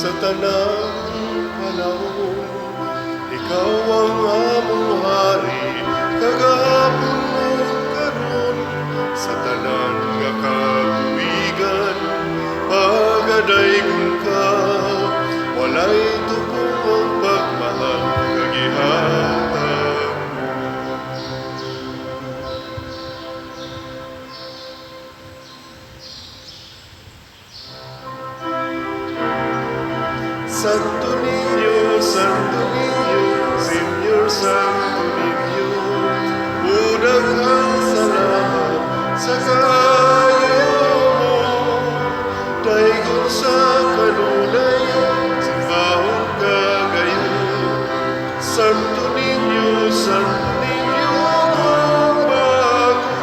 Sa tanang panahon, ikaw ang among hari, kagahapon ug karon, sa tanan nga katuigan, pagadaygon ka, walay tupong ang pagmahal nga gihatag mo. Santo Niño, Santo Niño, Señor Santo Niño, daghang salamat sa kaayo mo. Daygon sa kanunay, simbahon ka gayon. Santo Niño, Santo Niño, gugma ko.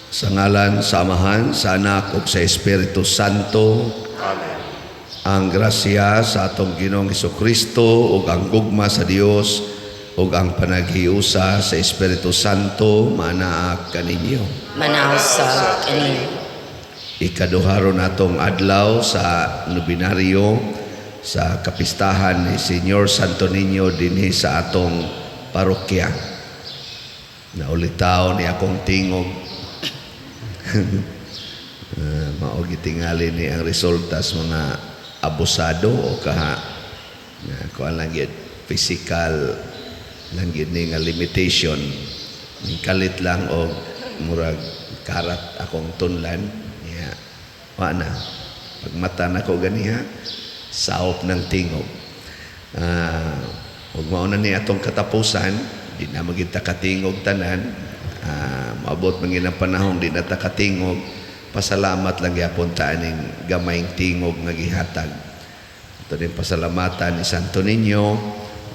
Sa ngalan sa Amahan, sa Anak ug sa Espiritu Santo. Amen. Ang grasya sa atong Ginoong Kristo ug ang gugma sa Dios ug ang panaghiusa sa Espiritu Santo manaa kaninyo. Manaog sab kaninyo. Ikaduha ron atong adlaw sa nobinaryo sa kapistahan ni Señor Santo Niño dinhi sa atong parokya. Naulitaw ni akong tingog. Mao gitingali ni ang resulta sa mga abusado o kaha nga kuan lang gyud, physical lang gyud ni nga limitation. Ning kalit lang og murag karat akong tunlan niya, wa na pagmata nako ganiha, saop ng tingog. Ug mao na ni atong katapusan, di na magid ta katingog tanan. Maabot man gyud ang panahon di na ta katingog, pasalamat lang gyapon ta aning gamayng tingog nga gihatag. Ato din pasalamatan ni Santo Niño.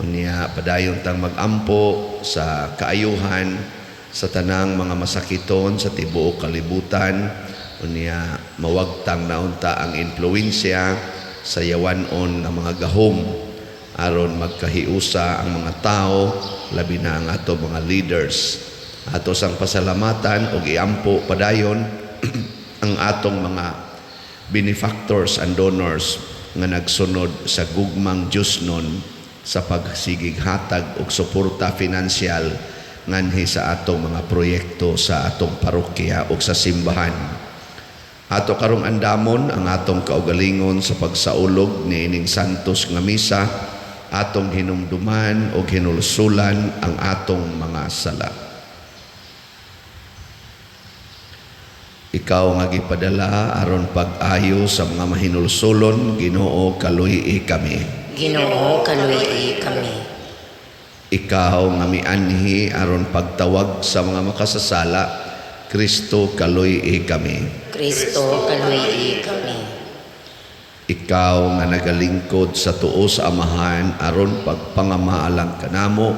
Unya padayon tang magampo sa kaayuhan sa tanang mga masakiton sa tibuok kalibutan. Unya mawagtang naunta ang influensya sa yawanon nga mga gahom aron magkahiusa ang mga tao, labi na ang ato mga leaders. Ato sang pasalamatan og iampo padayon ang atong mga benefactors and donors nga nagsunod sa gugmang Diyosnon sa pagsigig hatag og suporta finansyal nganhi sa atong mga proyekto sa atong parokya ug sa simbahan. Ato karong andamon ang atong kaugalingon sa pagsaulog niining santos nga misa, atong hinumduman og hinulsulan ang atong mga sala. Ikaw nga gipadala aron pag-ayo sa mga mahinulsulon, Ginoo, kaluy-i kami. Ginoo, kaluy-i kami. Ikaw nga mianhi aron pagtawag sa mga makasasala, Kristo, kaluy-i kami. Kristo, kaluy-i kami. Ikaw nga nagalingkod sa tuo sa Amahan aron pagpangamaalang kanamo,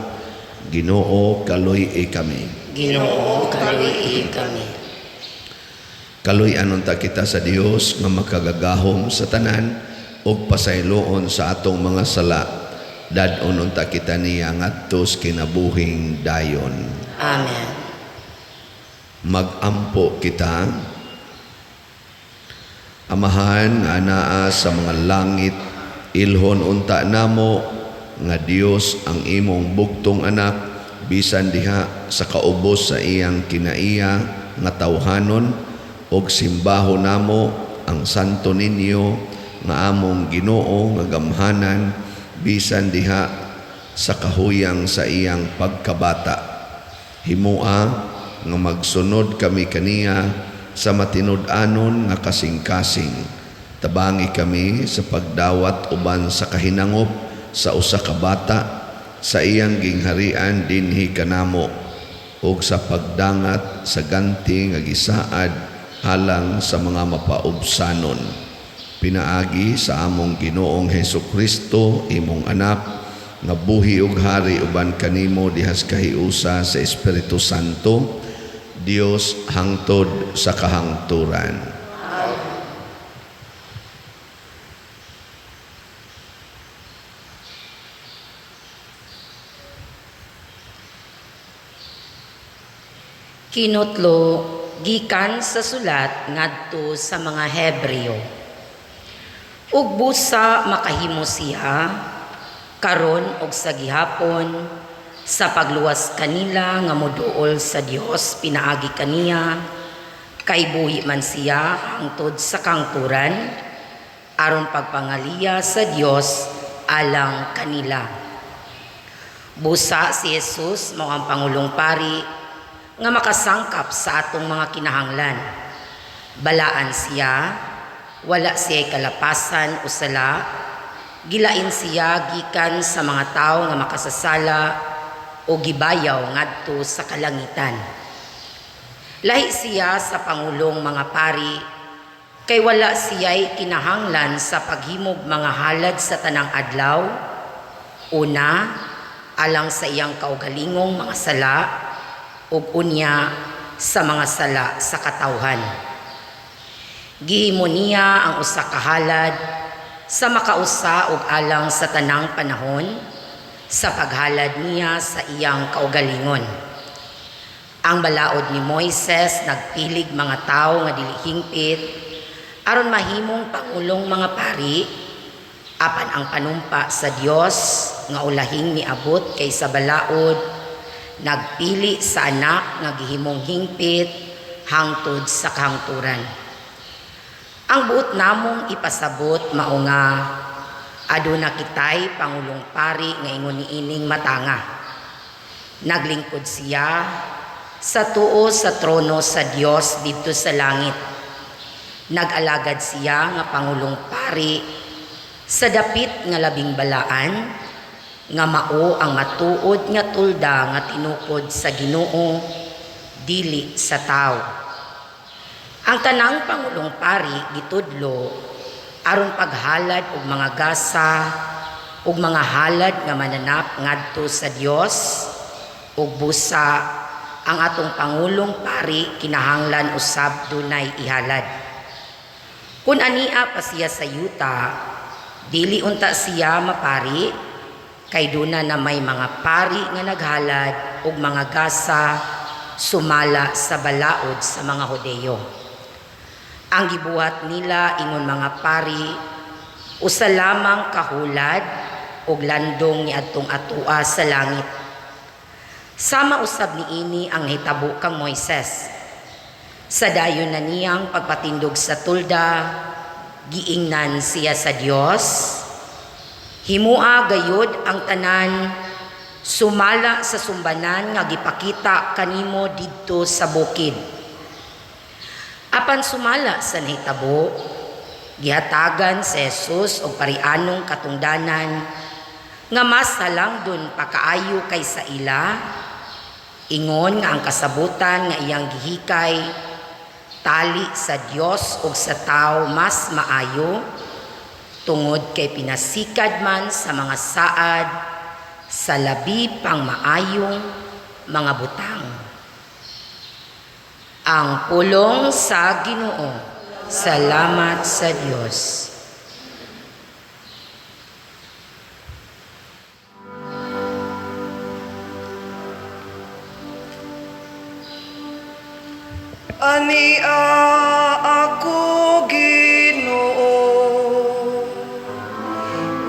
Ginoo, kaluy-i kami. Ginoo, kaluy-i kami. Kaluy-anon ta kita sa Dios nga makagagahom sa tanan ug pasayloon sa atong mga sala. Dad-on unta kita niya ngadto sa kinabuhing dayon. Amen. Magampo kita. Amahan nga anaa sa mga langit, ilhon unta namo nga Dios ang imong bugtong anak bisan diha sa kaubos sa iyang kinaiya nga tawhanon, og simbaho namo ang Santo Niño nga among Ginoo nga gamhanan bisan diha sa kahuyang sa iyang pagkabata. Himua nga magsunod kami kaniya sa matinud-anon nga kasing-kasing. Tabangi kami sa pagdawat uban sa kahinangop sa usa ka bata sa iyang gingharian dinhi kanamo ug sa pagdangat sa ganti nga gisaad alang sa mga mapaubsanon. Pinaagi sa among Ginoong Hesus Kristo, imong anak, nga buhi ug hari uban kanimo dihas kahiusa sa Espiritu Santo, Dios hangtod sa kahangturan. Kinutlo Gikan sa sulat ngadto sa mga Hebreo. Ug busa makahimo siya karon og sa gihapon sa pagluwas kanila nga moduol sa Dios pinaagi kaniya, kay buhi man siya hangtod sa kahangturan aron pagpangaliya sa Dios alang kanila. Busa si Jesus mao ang pangulong pari nga makasangkap sa atong mga kinahanglan. Balaan siya, wala siya kalapasan o sala, gilain siya gikan sa mga tawo nga makasasala o gibayaw ngadto sa kalangitan. Lahi siya sa pangulong mga pari, kay wala siya'y kinahanglan sa paghimog mga halad sa tanang adlaw, una, alang sa iyang kaugalingong mga sala, ug unya sa mga sala sa katawhan. Gihimo niya ang usa ka halad sa makausa ug alang sa tanang panahon sa paghalad niya sa iyang kaugalingon. Ang balaod ni Moises nagpilig mga tawo nga dili hingpit aron mahimong pangulong mga pari, apan ang panumpa sa Dios nga ulahing miabot kaysa balaod nagpili sa anak nga gihimong hingpit hangtod sa kahangturan. Ang buot namong ipasabot mao nga aduna kitay pangulong pari nga ingon niining matanga. Naglingkod siya sa tuo sa trono sa Dios didto sa langit. Nag-alagad siya nga pangulong pari sa dapit nga labing balaan, nga mao ang matuod nga tulda nga tinukod sa Ginoo, dili sa tawo. Ang tanang pangulong pari gitudlo aron paghalad og mga gasa ug mga halad nga mananap ngadto sa Dios, ug busa ang atong pangulong pari kinahanglan usab dunay ihalad. Kun ania pa siya sa yuta, dili unta siya mapari, kay duna na may mga pari nga naghalad og mga gasa sumala sa balaod sa mga Hudeyo. Ang gibuhat nila ingon mga pari usa lamang kahulad og landong niadtong atua sa langit. Sama usab niini ang nahitabo kang Moises. Sa dayon na niyang pagpatindog sa tulda, giingnan siya sa Dios, "Himua gayud ang tanan sumala sa sumbanan nga gipakita kanimo didto sa bukid." Apan sumala sa nahitabo, gihatagan si Jesus og parianong katungdanan nga mas halangdon pa kaayo kaysa ila, ingon nga ang kasabutan nga iyang gihikay tali sa Dios ug sa tawo mas maayo, tungod kay pinasikad man sa mga saad sa labi pang maayong mga butang. Ang pulong sa Ginoo. Salamat sa Dios. Ania ako, Ginoo,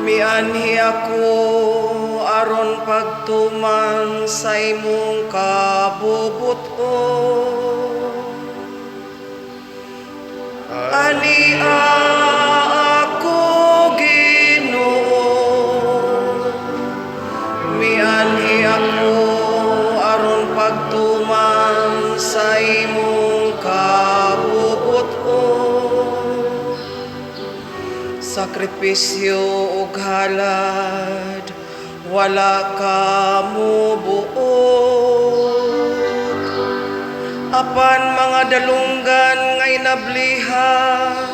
mianhi ako aron pagtuman sa imong kabubuton. Ania ako, Ginoo, mianhi ako aron pagtuman sa imong kabubuton. Sakripisyo ug halad wala ka mubuot, apan mga dalunggan nga inablihan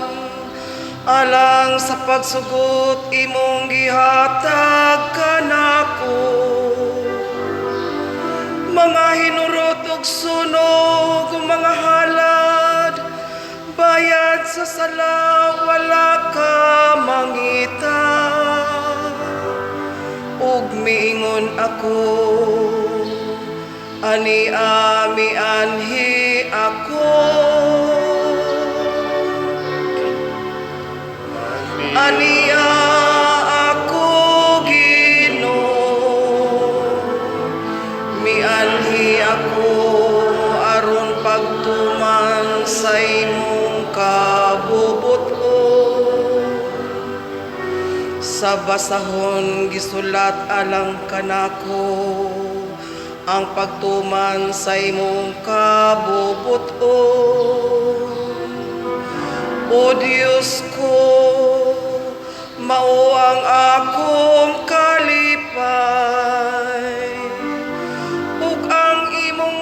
alang sa pagsugot imong gihatag kanako. Mga hinurot og sunog ug mga halad bayad sa sala wala ka mangita. Ug miingon ako, ani ami anhi ako. Ania ako, Ginoo, mianhi ako aron pagtuman sa imong kabubuton. Sa basahon gisulat alang kanako ang pagtuman sa imong kabubuton. O Diyos ko, mao ang akong kalipay ug ang imong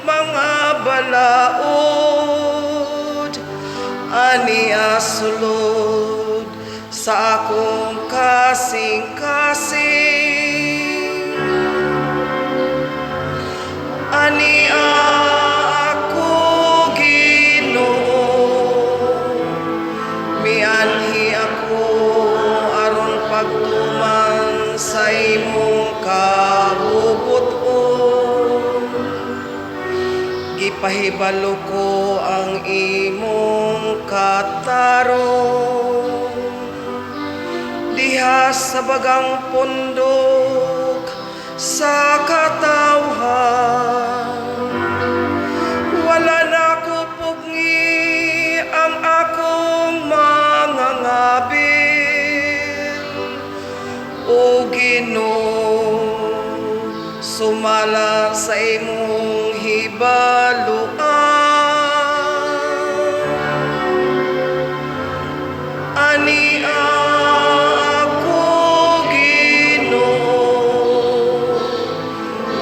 mga balaod ania sulod sa akong kasing-kasing. Ania ako, Ginoo, mianhi ako aron pagtuman sa imong kabubuton. Gipahibalo ko ang imong katarong diha sa bagang pundok sa katawhan. Wala na ko pugngi ang akong mga ngabil. O Ginoo, sumala sa imong hibaluan. Ania ako, Ginoo,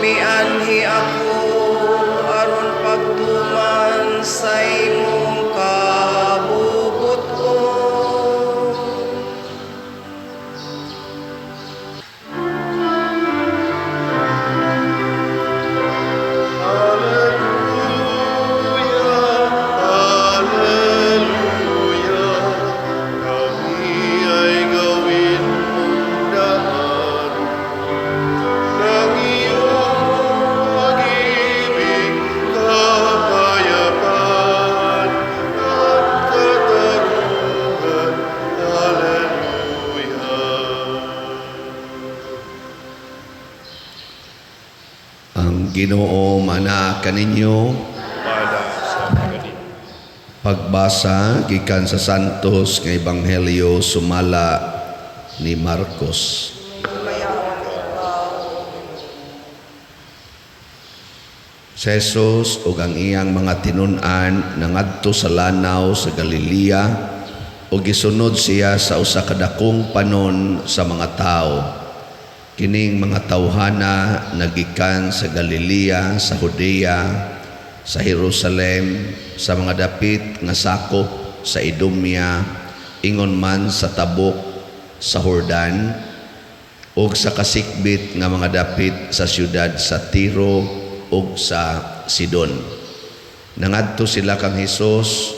mianhi ako aron pagtuman sa imong kabubuton. Alleluia, Alleluia, kami ay gawin mong daan ng iyong pag-ibig, kapayapaan at katarungan. Alleluia. Ang Ginoo mana kaninyo. Mana sa kanin. Pagbasa gikan sa Santos nga Ebanghelyo sumala ni Marcos. Si Jesus ug ang iyang mga tinun-an nangadto sa lanaw sa Galilea ug gisunod siya sa usa ka dakong panon sa mga tawo. Kining mga tawhana nagikan sa Galilea, sa Judea, sa Jerusalem, sa mga dapit nga sakop sa Idumea, ingon man sa tabok sa Jordan, ug sa kasikbit nga mga dapit sa siyudad sa Tiro ug sa Sidon. Nangadto sila kang Hesus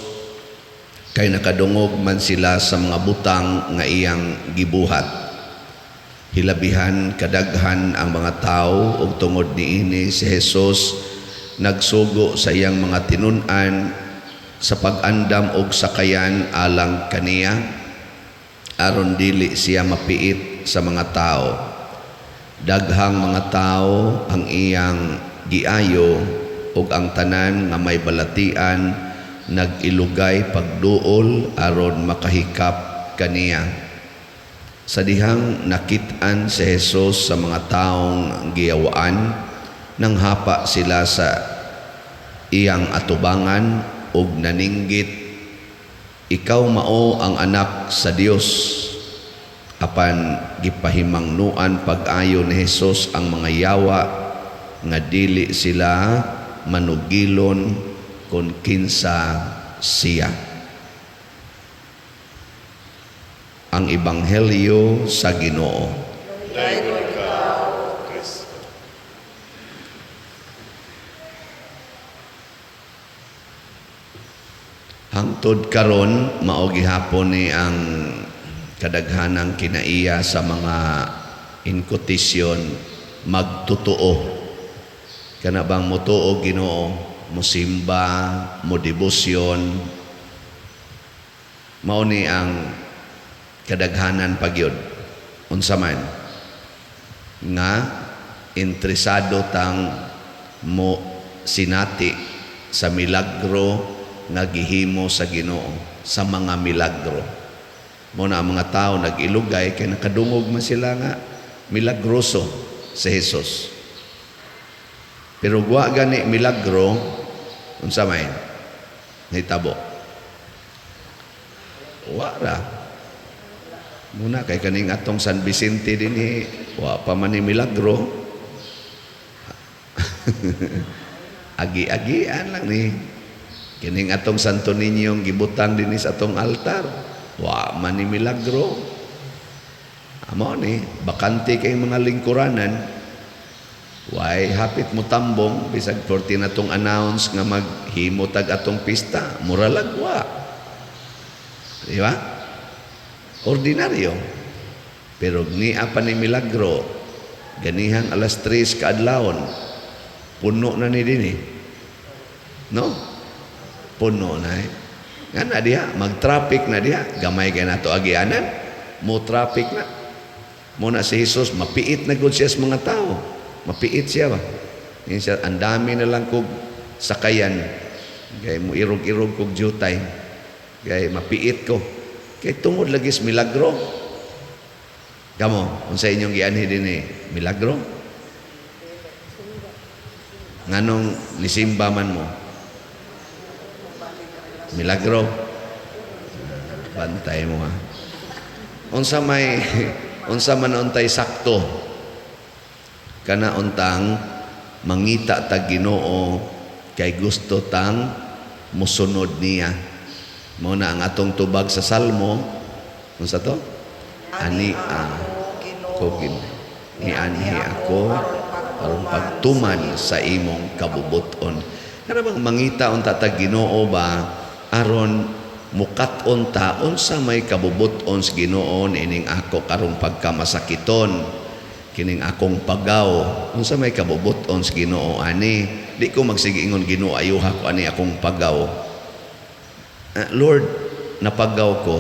kay nakadungog man sila sa mga butang nga iyang gibuhat. Hilabihan kadaghan ang mga tawo ug tungod niini si Hesus nagsugo sa iyang mga tinun-an sa pag-andam og sakayan alang kaniya aron dili siya mapiit sa mga tao. Daghang mga tao ang iyang giayo ug ang tanan nga may balatian nag-ilugay pagduol aron makahikap kaniya. Sa dihang nakit-an si Jesus sa mga taong giyawaan, nanghapa sila sa iyang atubangan ug naninggit, "Ikaw mao ang anak sa Dios." Apan gipahimangnuan pag-ayo ni Hesus ang mga yawa nga dili sila manugilon kon kinsa siya. Ang Ebanghelyo sa Ginoo. Dayon ikaw, Kristo. Hangtod karon mao gihapon ni ang kadaghanang kinaiya sa mga inkotisyon magtotoo. Kana bang motuo Ginoo, mosimba, modebosyon, mao ni ang Kadaghanan pa gyud. Unsa man nga interesado tang mo sinati sa milagro nga gihimo sa Ginoo, sa mga milagro. Mo na ang mga tao nag-ilugay kay nakadungog man sila nga milagroso si Jesus. Pero wa gani milagro, unsa may nahitabo? Wa ra. Muna kay kaning atong San Vicente dinhi, wa pa man ni milagro. Agi-agian lang ni. Kining atong Santo Niño gibutang dinhi sa atong altar, wa man ni milagro. Amo ni, bakante kay mga lingkuranan. Way hapit mo tambong bisag 14 na tong announce nga maghimo tag atong pista, mura lagwa. Di ba? Ordinaryo. Pero niya pa ni milagro, ganihang alas 3 kaadlawon, puno na ni dinhi. No? Puno na eh. Nga na diha, mag-traffic na diha. Gamay kay nato agianan, mo traffic na. Muna si Jesus, mapiit na gud siya sa mga tao. Mapiit siya ba? Ngayon siya, ang dami na lang kog sakayan. Kay mo irog-irog kog jutay. Kay mapiit ko. Kay tungod lagi sa milagro. Kamo, unsa inyong gianhi dinhi? Milagro? Nganong nisimba man mo? Milagro? Bantay mo ha. Unsa man untay sakto kana untang mangita tag Ginoo kay gusto tang musunod niya. Mao na ang atong tubag sa Salmo, unsa to? Ani a ko nianhi ako aron pagtuman sa imong kabubuton. Kana bang mangita unta tag Ginoo ba aron mukat-on ta unsa may kabubuton sa Ginoo ining ako karong pagkamasakiton, kining akong pagaw, unsa may kabubuton sa Ginoo ani? Di ko magsige ingon, "Ginoo, ayuha ko ani akong pagaw." Lord, napagaw ko,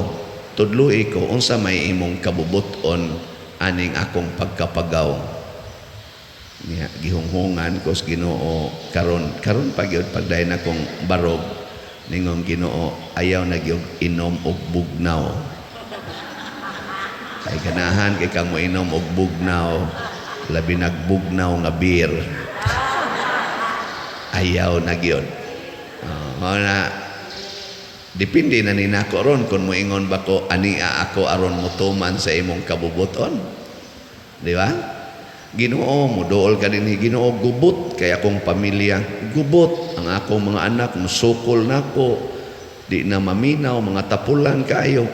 tudloi ko unsa may imong kabubuton aning akong pagkapagaw. Niya gihunghungan ko sa Ginoo karon karon pa gyud pagdayon akong barog, ningon, "Ginoo, ayaw na gyud inom og bugnaw." Kay ganahan kay kang moinom og bugnaw, labi nagbugnaw nga beer. Ayaw na gyud. Mao na depende na ni nako ron kung moingon ba ko, "Ania ako aron motuman sa imong kabubuton." Di ba? Ginoo, muduol ka dinhi, Ginoo, gubot kay akong pamilya. Gubot ang akong mga anak, musukol nako. Di na maminaw, mga tapulan kayo.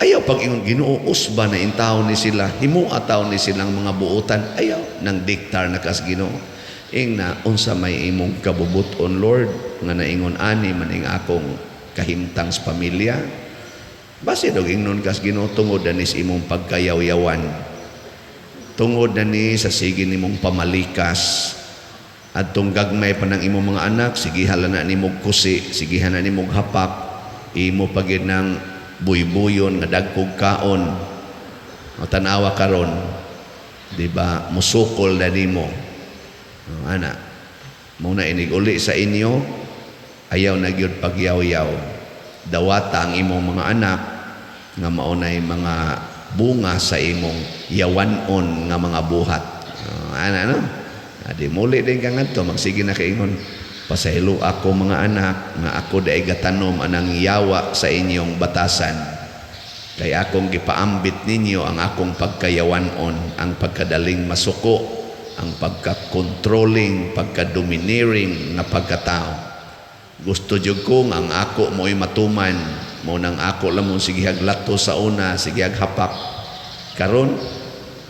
Ayaw pag ingon, "Ginoo, usba na intaw ni sila, himua taw ni silang mga buutan." Ayaw, nang diktar na kas Ginoo. Ing na, unsa may imong kabubuton, Lord, nga naingon ani maning akong kahimtang sa pamilya. Basi dog ingnon kas Ginoo, tungod na ni sa imong pagkayawyawan. Tungod na ni sa sige nimong pamalikas. Adtong gagmay pa ng imong mga anak, sigihan na nimog kusi, sigihan na nimog hapak, imo pagid ng buybuyon nga dagkog kaon. O tanawa karon, di ba, musukol na nimo. O, ana, muna inig uli sa inyo, ayaw na gyud pagyaw-yaw. Dawata ang imong mga anak nga maunay mga bunga sa imong yawanon nga mga buhat. O, ana no? Adi muli din ka ngadto, magsige na kaingon, "Pasaylo ako mga anak nga ako diay gatanom anang yawa sa inyong batasan. Kay akong gipaambit ninyo ang akong pagkayawanon, ang pagkadaling masuko, ang pagka-controlling, pagka-domineering nga pagkatao. Gusto jud ko nga ang ako mo'y matuman, mo nang ako lang mo sigihag lato sa una, sigihag hapak. Karon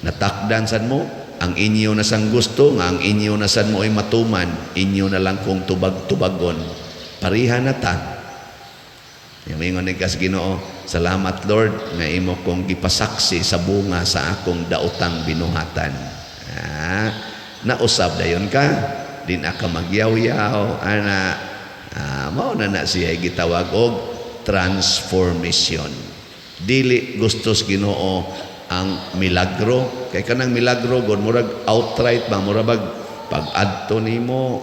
natakdan sad mo ang inyo na sang gusto nga ang inyo na sad mo ay matuman, inyo na lang kung tubag-tubagon. Pariha na ta." Yung ingon ni kas Ginoo, "Salamat Lord nga imo kong gipasaksi sa bunga sa akong daotang binuhatan." Nausab dayon ka, di na ka magyaw-yaw, ana, mao na na siya gitawag og transformation. Dili gustos Ginoo ang milagro kay kanang milagro god murag outright ba, murag bag pag adto nimo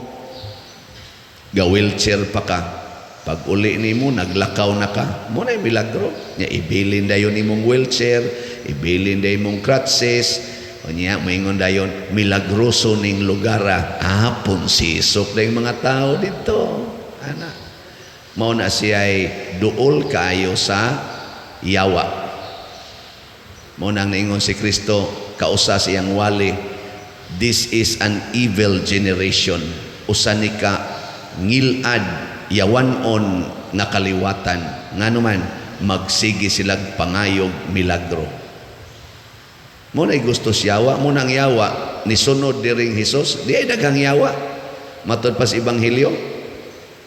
ga wheelchair pa ka, pag uli nimo naglakaw na ka, mo na milagro nya. Ibilin dayon imong wheelchair, ibilin dayon imong crutches. Unya moingon dayon, "Milagroso ning lugar." Ah, punsisok na yung mga tao dito ana. Mao na siya'y duol kaayo sa yawa. Mao nang naingon si Kristo kausa sa iyang wali, "This is an evil generation." Usa ni ka ngilad, yawanon nga kaliwatan. Ngano man magsige silag pangayog milagro? Mo na gusto siyawa mo nang yawa nisunod diring Hesus. Di ay daghang yawa matod pa sa Ebanghelyo,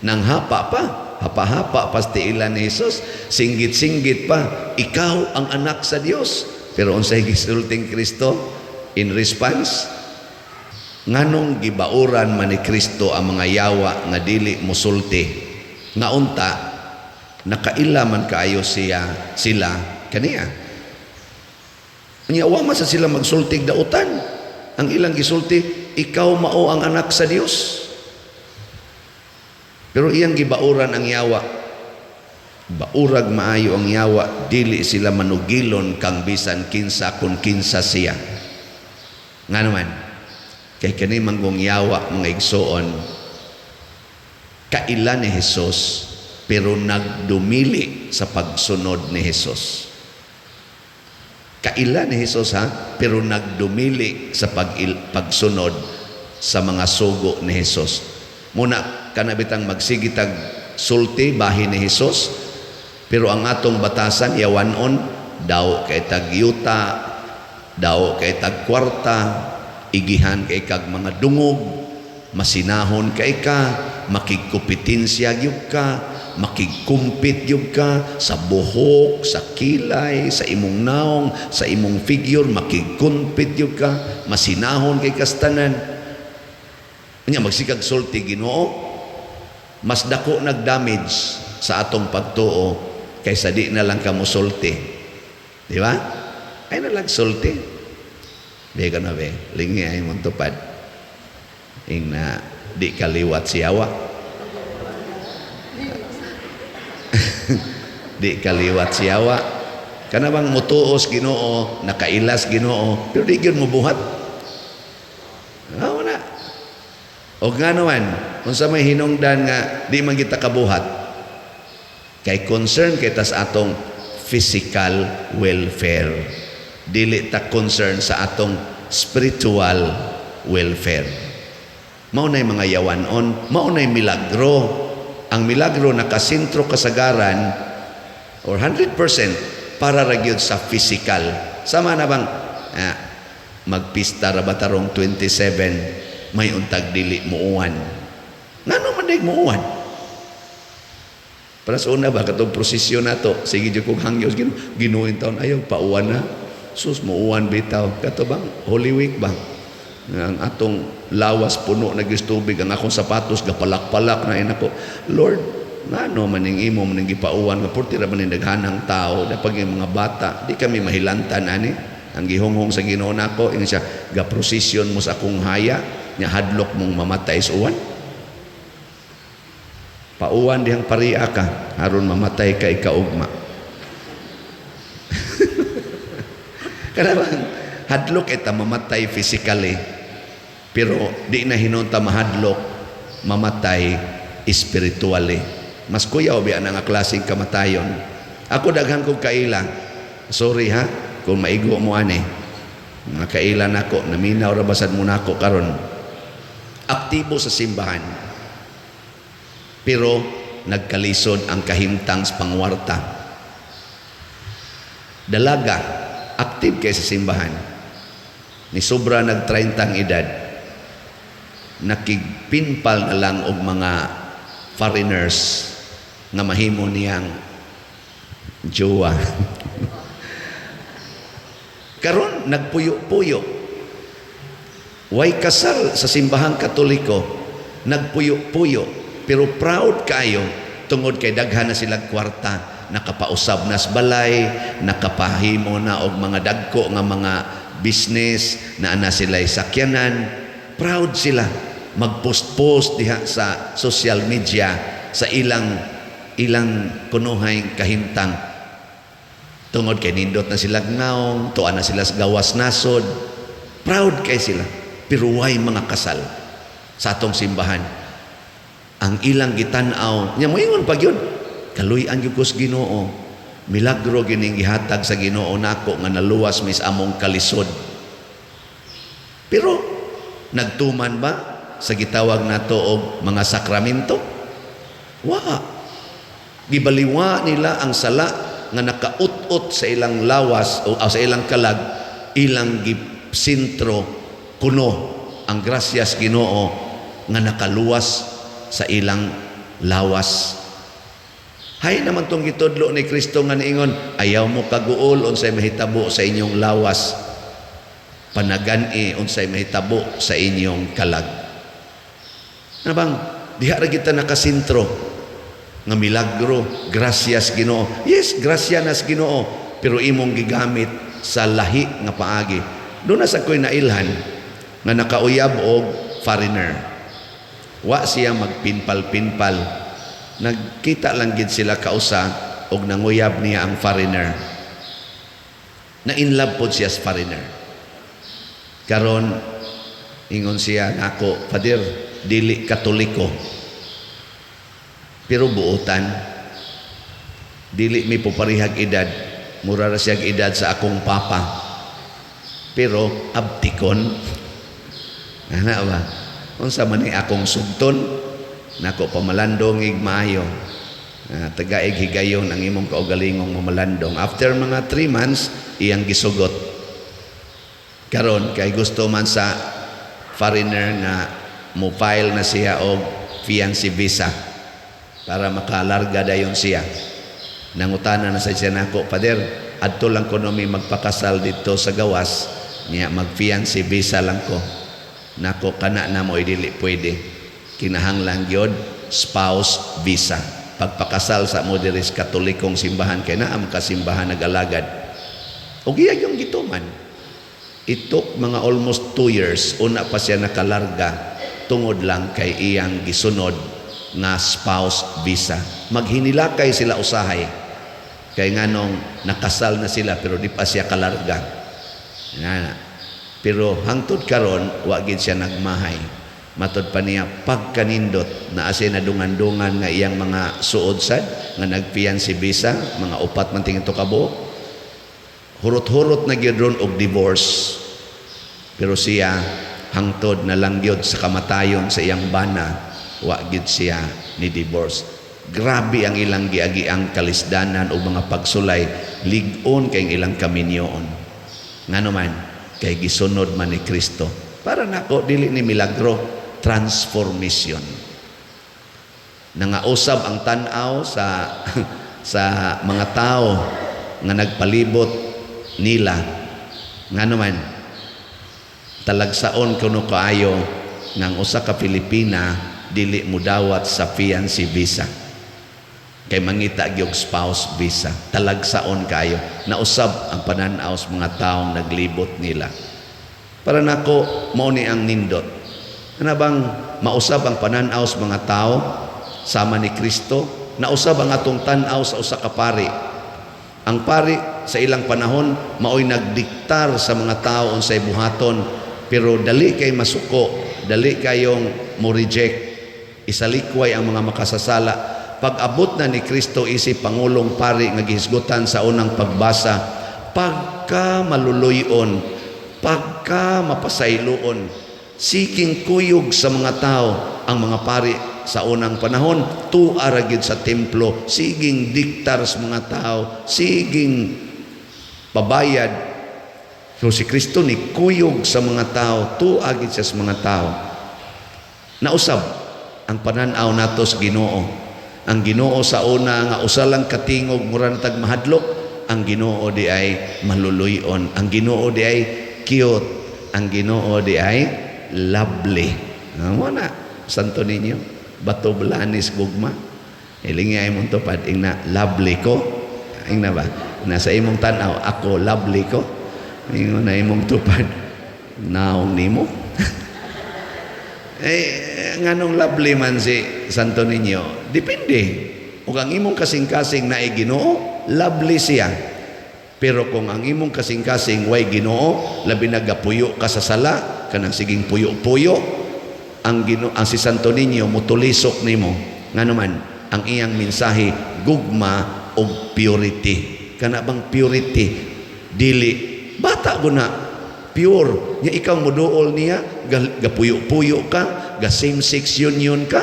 nang hapa pa, hapa-hapa pa sa tiilan ni Hesus, singgit-singgit pa, "Ikaw ang anak sa Dios." Pero unsay gisulting Kristo in response? Nganong gibauran man ni Kristo ang mga yawa nga dili musulti, nga unta nakaila man kaayo siya sila kaniya? Nya wa man sa sila magsultig dautan. Ang ilang gisulti, "Ikaw mao ang anak sa Dios." Pero iyang gibauran ang yawa. Baurag maayo ang yawa, dili sila manugilon kang bisan kinsa kung kinsa siya. Nga naman, kay kani manggong yawa, mga igsoon, kaila ni Jesus pero nagdumili sa pagsunod ni Jesus. Kaila ni Jesus ha, pero nagdumili sa pagsunod sa mga sugo ni Jesus. Muna kanabitang magsigitag sulti bahin ni Jesus, pero ang atong batasan yawanon daw kay tag yuta, daw kay tag kwarta, igihan kay kag mga dungog, masinahon kay ka, makigkompetensya gyud ka, makigkumpit gyud ka sa buhok, sa kilay, sa imong naong, sa imong figure, makigkumpit gyud ka, masinahon kay kastanan. Nya magsikag sulti Ginoo, mas dako nagdamage sa atong pagtuo kaysa di na lang ka mosulti. Di ba? Ay na lang sulti. Di ka na be, lingi ay mong tupad. Ing na di kaliwat siyawa. Di kaliwat siyawa. Kana bang mutuos Ginoo, nakailas Ginoo, pero di gyud mobuhat. Ah, wala. O nga naman, unsa may hinungdan nga di man kita kabuhat? Kay concern kita sa atong physical welfare. Dili ta concern sa atong spiritual welfare. Mao nay mga yawanon, mao nay milagro. Ang milagro nakasentro kasagaran or 100% para ra gyud sa physical. Sama na bang magpista ra ba tarong 27, may untag dili muuwan. Ngano man dig muuwan? Para sa una ba katong prosesyon nato, sige jud kog hangyo, Ginoo taon ayaw pauwan na. Sus, muuwan bitaw. Kato bang Holy Week ba? Ang atong lawas puno na gyud tubig, ang akong sapatos gapalak-palak na inako. Lord, ngano man ning imo man ning gipauwan nga purti ra man ning daghanang tao, dapag yung mga bata, di kami mahilantan ani. Ang gihonghong sa Ginoo nako, ingon siya, ga prosesyon mo sa akong haya, nya hadlok mong mamatay sa uwan. Pauwan dihang paria ka, aron mamatay ka ikaugma. Kana bang hadlok eta mamatay physically, pero di na hinunta mahadlok mamatay spiritually. Mas kuyaw biya na nga klaseng kamatayon. Ako daghan kog kaila. Sorry ha, kung maigo mo ani. Mga kaila nako, naminaw ra basad mo nako karon. Aktibo sa simbahan. Pero nagkalisod ang kahimtang sa pangwarta. Dalaga, aktive kay sa simbahan. Ni sobra nag 30 ang edad, nakigpinpal na lang og mga foreigners nga mahimo niyang jowa. Karon nagpuyo-puyo. Way kasal sa simbahang Katoliko, nagpuyo-puyo, pero proud kayo tungod kay daghan na silang kwarta. Nakapausab na sa balay, nakapahimo na og mga dagko nga mga business, naa na sila sakyanan. Proud sila magpost-post diha sa social media sa ilang ilang kunuhay kahimtang, tungod kay nindot na sila ngaong, tuwa na sila sa gawas nasod. Proud kay sila, pero way mga kasal sa atong simbahan. Ang ilang gitan-aw nya, moingon pa gyud, "Kaluy-an gyud ko sa Ginoo, milagro gining gihatag sa Ginoo nako nga naluwas mis among kalisod." Pero nagtuman ba sa gitawag nato og mga sakramento? Wa. Gibaliwa nila ang sala nga nakaut-ut sa ilang lawas o sa ilang kalag. Ilang gisentro kuno ang grasyas Ginoo nga nakaluwas sa ilang lawas. Hay naman tong gitudlo ni Kristo nga niingon, "Ayaw mo kaguol unsay mahitabo sa inyong lawas. Panagani unsay mahitabo sa inyong kalag." Ano bang diha ra kita nakasentro nga milagro, grasyas Ginoo. Yes, grasya nas Ginoo, pero imong gigamit sa lahi nga paagi. Duna sa ko'y nailhan nga nakauyab og foreigner. Wa siya magpinpal-pinpal. Nagkita lang gid sila kausa og nanguyab niya ang foreigner. Na in love pod siya sa foreigner. Karon ingon siya nako, "Father, dili Katoliko. Pero buotan, dili mi po parehag edad, mura ra siyag edad sa akong papa. Pero abtikon." Ana ba? Unsa man ni akong sugton? Nako, pamalandong ig maayo. Tagaig higayon ang imong kaugalingong mamalandong. After mga 3 months, iyang gisugot. Karon kay gusto man sa foreigner nga mo file na siya og fiancé visa para makalarga dayon siya. Nangutana na sa siya nako, "Father, adto lang ko mi magpakasal dito sa gawas, niya mag fiancé visa lang ko." Nako, kana na mo dili pwede. Kinahanglan gyud spouse visa. Pagpakasal sa mo diri sa Katolikong simbahan kay naa man kasimbahan nag-alagad. Og iya yung gituman. It took mga almost 2 years una pa siya nakalarga tungod lang kay iyang gisunod nga spouse visa. Maghinilakay sila usahay. Kay nganong nakasal na sila pero di pa siya kalarga. Nga. Pero hangtod karon wa gid siya nagmahay. Matod pa niya pagkanindot na siya nadungan-dungan nga iyang mga suod sad nga nagfiancé visa, mga upat man tingin to kabuok. Hurot-hurot na gyud ron og divorce. Pero siya hangtod na lang gyud sa kamatayon sa iyang bana, wa gyud siya ni divorce. Grabe ang ilang giagiang kalisdanan o mga pagsulay, lig-on kay ilang kaminyoon. Ngano man, kay gisunod man ni Kristo. Para nako, dili ni milagro, transformation. Nangausab ang tan-aw sa sa mga tao nga nagpalibot nila. Ngano man, talagsaon kuno kaayo nga ang usa ka Pilipina dili mudawat sa fiancé visa kay mangita gyud spouse visa. Talagsaon kayo, nausab ang panan-aw sa mga taong naglibot nila. Para nako, mao ni ang nindot. Ana bang mausab ang panan-aw sa mga tao sama ni Kristo? Nausab ang atong tan-aw sa usa ka pari. Ang pari sa ilang panahon maoy nagdiktar sa mga tao unsay buhaton, pero dali kay masuko, dali kayong mo reject, isalikway ang mga makasasala. Pag-abot na ni Kristo isip pangulong pari nga gihisgutan sa unang pagbasa, pagka maluluyon, pagka mapasayloon, siking kuyog sa mga tao. Ang mga pari sa unang panahon tuara gyud sa templo, siging diktar sa mga tao, siging pabayad. So si Kristo ni kuyog sa mga tao, tuwa gid siya sa mga tao. Nausab ang pananaw nato sa Ginoo. Ang Ginoo sa una nga usa lang katingog mura na tag mahadlok, ang Ginoo di ay maluluyon, ang Ginoo di ay cute, ang Ginoo di ay lovely. Mo na Santo Niño, Bato Blanes gugma. Ilingi ay mong tupad ingna lovely ko. Ingna ba? Nasa imong tan-aw, ako lovely ko. Ingon na imong tupad, naong nimo. Eh, nganong lovely man si Santo Niño? Depende. Ug ang imong kasing-kasing naay Ginoo, lovely siya. Pero kung ang imong kasing-kasing way Ginoo, labi nagapuyo ka sa sala, kanang siging puyo-puyo, ang Ginoo, ang si Santo Niño mutulisok nimo. Ngano man, ang iyang mensahe gugma og purity. Kana bang purity? Dili bata guna pure nya ikaw moduol niya, gapuyo-puyo ka, ga same sex union ka.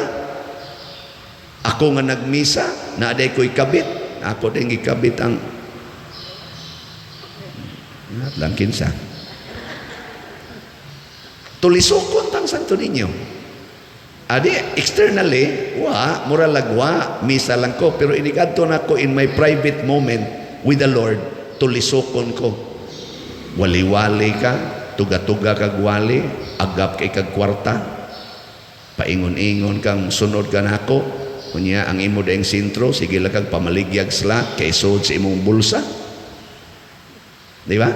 Ako nga nagmisa na aday ko'y kabit, ako din gikabit ang Ingat lang kinsa. Tulisokon tang Santo Niño. Adi, externally, wa, mura lagwa, misa lang ko. Pero inigadto na ko in my private moment with the Lord, tulisokon ko. Wali-wali ka, tuga-tuga kag wali, agap kay kag kwarta, paingon-ingon kang sunod ka nako. Kunya ang imo daing sentro, sige lang kag pamaligyag slot, kay sud sa imong bulsa. Di ba?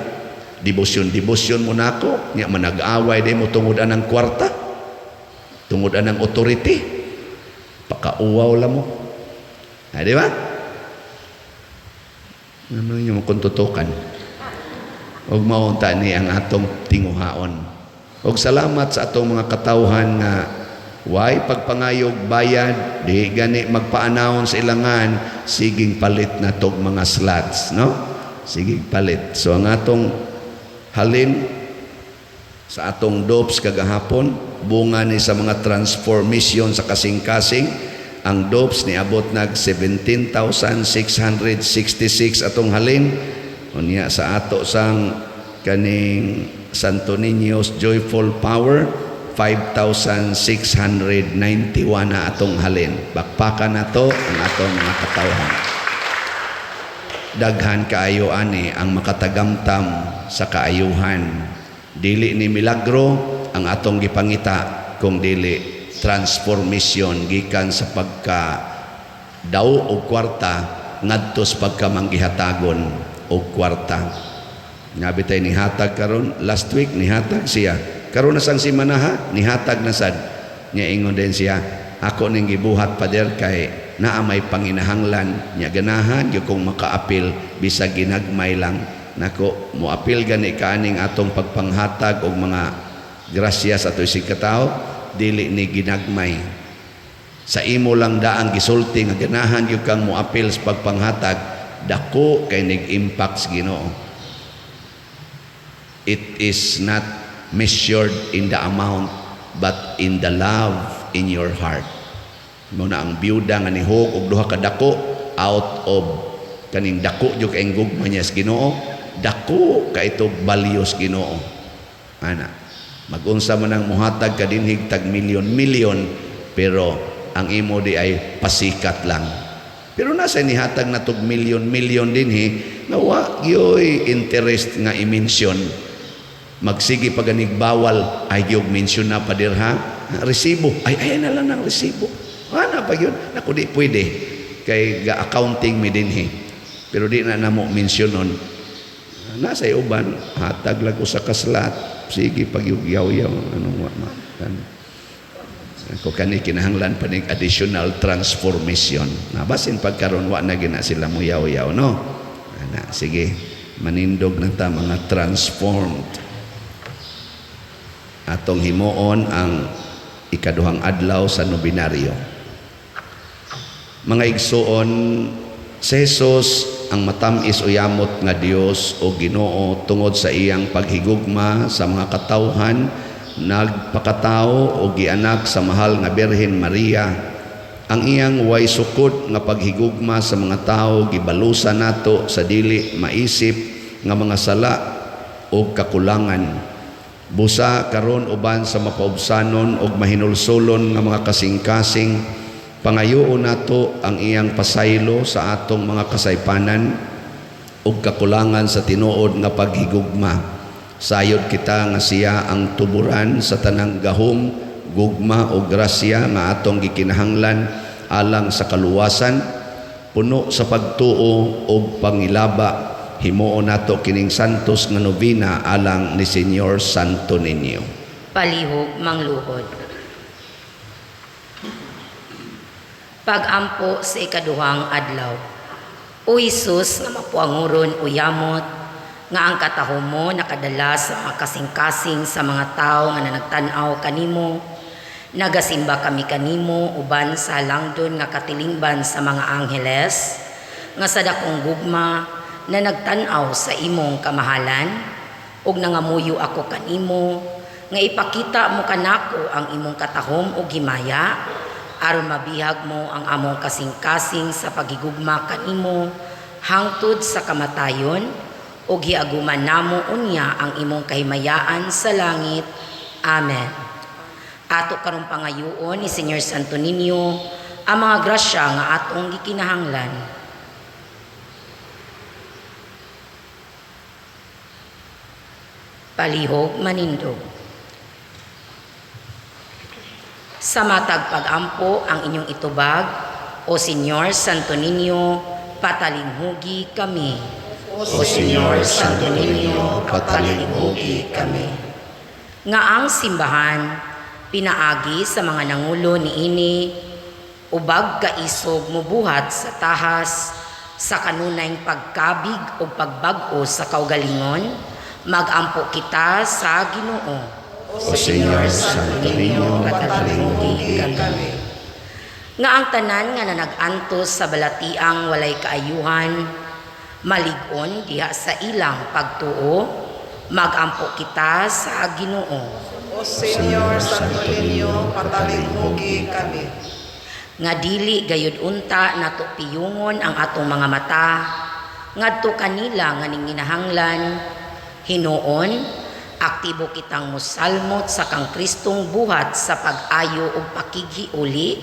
Debosyon, debosyon mo nako, nya manag-away di mo tungod anang kwarta, tungod anang authority. Pakauwaw la mo. Ah, di ba? Ano yung kuntutukan? Og maunta ni ang atong tinguhaon. Og salamat sa atong mga katawhan nga way pagpangayog bayad, di gani magpa-announce ilangan, siging palit na tog mga slots, no? Siging palit. So ang atong halin sa atong dopes kagahapon, bunga ni sa mga transformation sa kasing-kasing, ang dopes niabot nag 17,666 atong halin. Unya sa ato sang kaning Santo Niño's Joyful Power, 5,691 na atong halin. Bakpakan na to ang atong mga katawhan. Daghan kaayo ani ang makatagamtam sa kaayuhan. Dili ni milagro ang atong gipangita kung dili transformation gikan sa pagka daw og kwarta ngadto sa pagka manggihatagon og kwarta. Nga bitay nihatag karon, last week nihatag siya. Karon na sang simana ha, nihatag na sad. Nya ingon din siya, ako ning gibuhat, Pader, kay naa may panginahanglan, nya ganahan gyud kong makaapil bisag ginagmay lang. Nako, moapil gani kaaning atong pagpanghatag og mga grasya sa ato isig katawo, dili ni ginagmay. Sa imo lang daang gisulti nga ganahan gyud kang moapil sa pagpanghatag, dako kay nig-impact sa Ginoo. It is not measured in the amount but in the love in your heart. Mo na ang biyuda nga nihog og duha ka dako out of kaning dako jud kay gugma niya sa Ginoo, dako kay itog value sa Ginoo. Ana, magunsa man ang muhatag ka dinhig tag milyon milyon, pero ang imo di ay pasikat lang. Pero nasa nihatag na tog milyon milyon dinhi nga wa gyoy interest nga i-mention. Magsige pa ganig bawal ay gyud mention na pa dirha resibo, ay ay na lang ng resibo. Ana pa gyud nako, di pwede kay ga accounting mi dinhi, pero di na namo mention nun. Nasa uban hatag lang usa ka slot, sige pag yaw-yaw anong wa ma kan. Ako kani kinahanglan pa ning additional transformation. Nabasin pagkaron wa na gina sila mo yaw-yaw, no? Ana, sige, manindog na ta mga transformed. Atong himuon ang ikaduhang adlaw sa nobinaryo. Mga igsuon, si Jesus ang matamis o yamot nga Dios o Ginoo, tungod sa iyang paghigugma sa mga katawhan, nagpakatao o gianak sa mahal nga Birhen Maria. Ang iyang way sukod nga paghigugma sa mga tao gibalusan nato sa dili maisip nga mga sala o kakulangan. Busa karon, uban sa mapaubsanon og mahinulsolon nga mga kasing-kasing, pangayoon nato ang iyang pasaylo sa atong mga kasaypanan ug kakulangan sa tinuod nga paghigugma. Sayod kita nga siya ang tuburan sa tanang gahom, gugma o grasya nga atong gikinahanglan alang sa kaluwasan. Puno sa pagtuo ug pangilaba, himuon nato kining santos nga nobena alang ni Señor Santo Niño. Palihog mangluhod. Pag-ampo sa ikaduhang adlaw. O Hesus nga mapuanguron o yamot, nga ang katahom mo nakadala sa mga kasing-kasing sa mga tao nga nanagtan-aw kanimo, nagasimba kami kanimo uban sa langdon nga katilingban sa mga angheles, nga sa dakong gugma na nagtan-aw sa imong kamahalan, ug nangamuyo ako kanimo nga ipakita mo kanako ang imong katahom ug himaya aron mabihag mo ang among kasing-kasing sa pagigugma kanimo hangtod sa kamatayon ug hiaguman namo unya ang imong kahimayaan sa langit. Amen. Ato karong pangayoon ni Señor Santo Niño ang mga grasya nga atong gikinahanglan. Palihog manindog. Sa matag pag-ampo ang inyong itubag, O Señor Santo Niño, patalinghugi kami. O O Señor Santo Niño, patalinghugi kami. Nga ang simbahan, pinaagi sa mga nangulo niini, ubag kaisog mubuhat sa tahas, sa kanunayng pagkabig o pagbag-o sa kaugalingon, magampo kita sa Ginoo. O Señor Santo Niño, patalinghugi kami. Nga ang tanan nga nanag-antos sa balatiang walay kaayuhan, malig-on diha sa ilang pagtuo, magampo kita sa Ginoo. O Señor Santo Niño, patalinghugi kami. Nga dili gayud unta nato piyungon ang atong mga mata ngadto kanila nga ninginahanglan, hinuon aktibo kitang mosalmot sa kang Kristong buhat sa pag-ayo ug pakighiuli,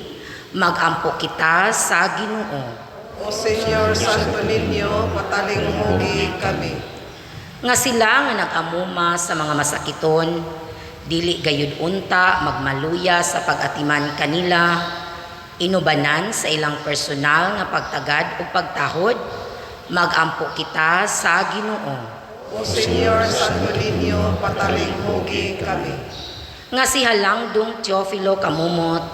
magampo kita sa Ginoo. O Señor Santo Niño, patalinghugi kami. Nga sila nga nag-amuma sa mga masakiton, dili gayud unta magmaluya sa pag-atiman kanila, inubanan sa ilang personal nga pagtagad ug pagtahod, magampo kita sa Ginoo. O Señor Santo Niño, patalinghugi kami. Nga si Halangdong Teofilo Camomot,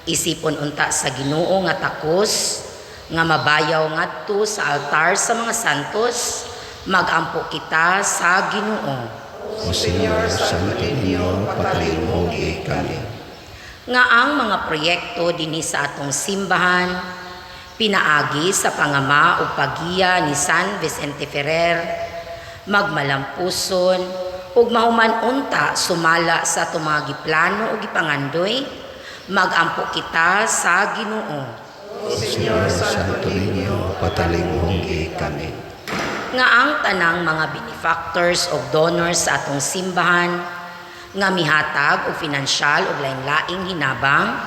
isipon unta sa Ginoo nga takos, nga mabayaw ngadto sa altar sa mga santos, magampo kita sa Ginoo. O Señor Santo Niño, patalinghugi kami. Nga ang mga proyekto dinhi sa atong simbahan, pinaagi sa pangama ug paggiya ni San Vicente Ferrer, magmalampuson ug mahuman unta sumala sa atong mga giplano ug gipangandoy, magampo kita sa Ginoo. O Señor Santo Niño, patalinghugi kami. Nga ang tanang mga benefactors o donors sa atong simbahan nga mihatag og finansyal ug lain-laing hinabang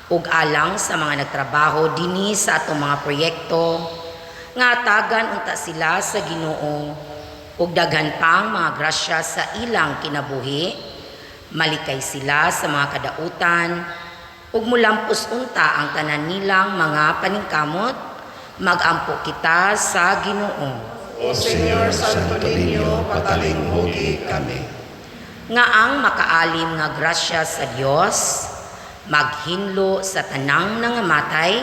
ug alang sa mga nagtrabaho dinhi sa atong mga proyekto, nga hatagan unta sila sa Ginoo ug daghan pang mga grasya sa ilang kinabuhi, malikay sila sa mga kadautan ug mulampos unta ang tanan nilang mga paningkamot, magampo kita sa Ginoo. O Señor Santo Niño, patalinghugi kami. Nga ang makaalim nga grasya sa Dios maghinlo sa tanang nangamatay,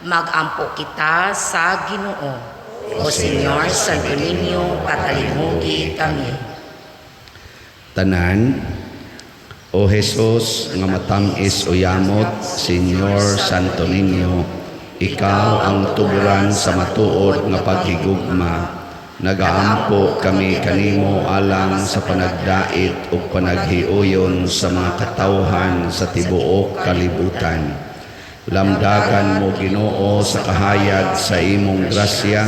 magampo kita sa Ginoo. O Señor Santo Niño, patalinghugi kami. Tanan, O Jesus nga matam-is o yamot, Señor Santo Niño, ikaw ang tuburan sa matuod nga paghigugma. Nagaampo kami kanimo alang sa panagdait ug panaghiuyon sa mga katawhan sa tibuok kalibutan. Lamdagan mo, Ginoo, sa kahayag sa imong grasya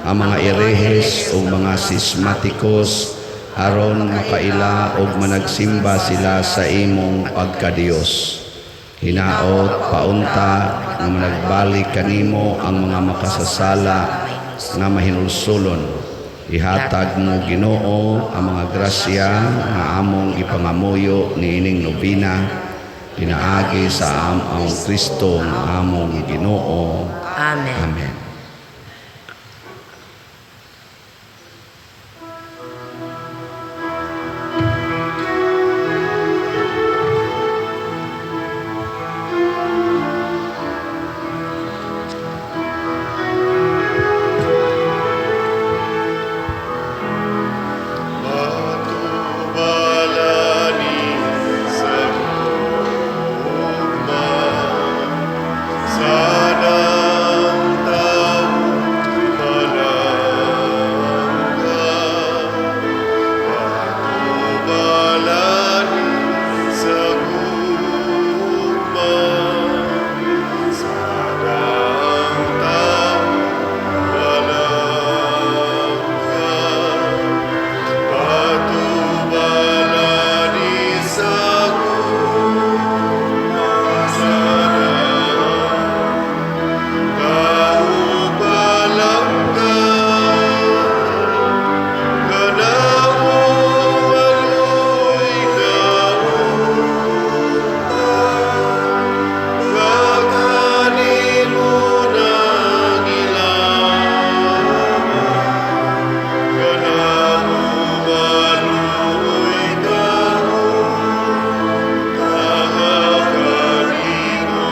ang mga erehes ug mga sismatikos aron makaila ug managsimba sila sa imong pagkadiyos. Hinaot paunta nga managbalik kanimo ang mga makasasala nga mahinulsulon. Ihatag mo, Ginoo, ang mga grasya nga among ipangamuyo niining nobena pinaagi sa among Kristo nga among Ginoo. Amen. Amen. Matubalani sa gugma, sa dang tao palangga. Matubalani sa gugma, sa dang tao palangga. Patubalani sa gugma sa tao palangga. Kanamo maloy kaunta, kakanimo nang ilama. Kanamo maloy kaunta, kanimo